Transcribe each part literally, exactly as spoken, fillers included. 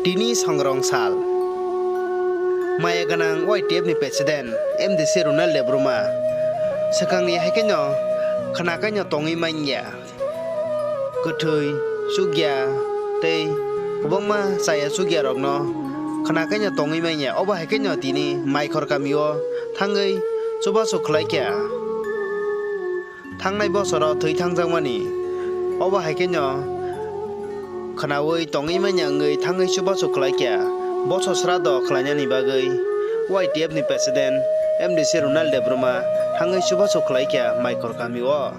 Tini songrong sal. Maya gwnang Y T F ni president M D C Ronald Debbarma swkangni hai kheno khna kaino tongwi manya. Kwthwi, chukya tei kwbangma chaya chukya rokno khna kaino tongwi manya. Obo hai kheno tini Maikhor kamio thangwi chubachu khlaikha. Thangnai bosoro thwi thangjakmani. Obo hai kheno khnaui tongwi manya wngwi thangwi chubachu khlaikha. Bosor sraddho khlainani bagwi Y T F ni president M D C Ronald Debbarma thangwi chubachu khlaikha Maikhor kamio.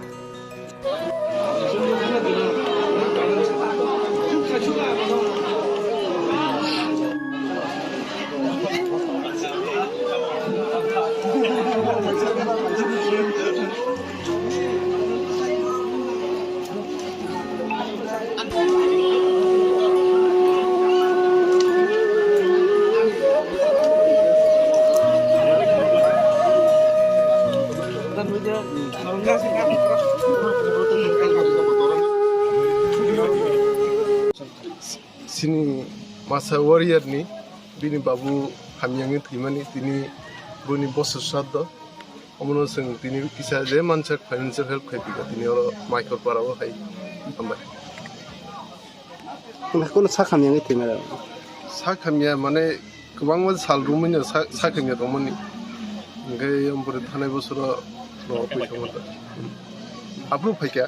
Chini masa warrior ni bini babu hamyangwi thwimani tini boni bosor sraddho. Omono chwng tini kisa je mansak financial help khai pika tini oro Maikhor para o hai. Hambai. Hwnba khe kono sak hamya wngwi thwima rw? Sak hamya mane kwbangma sal romwi no sak, sak hamya tongmani. Hwnkhe omo pore thanai bosoro no poisa moto. Aphuru phaikha.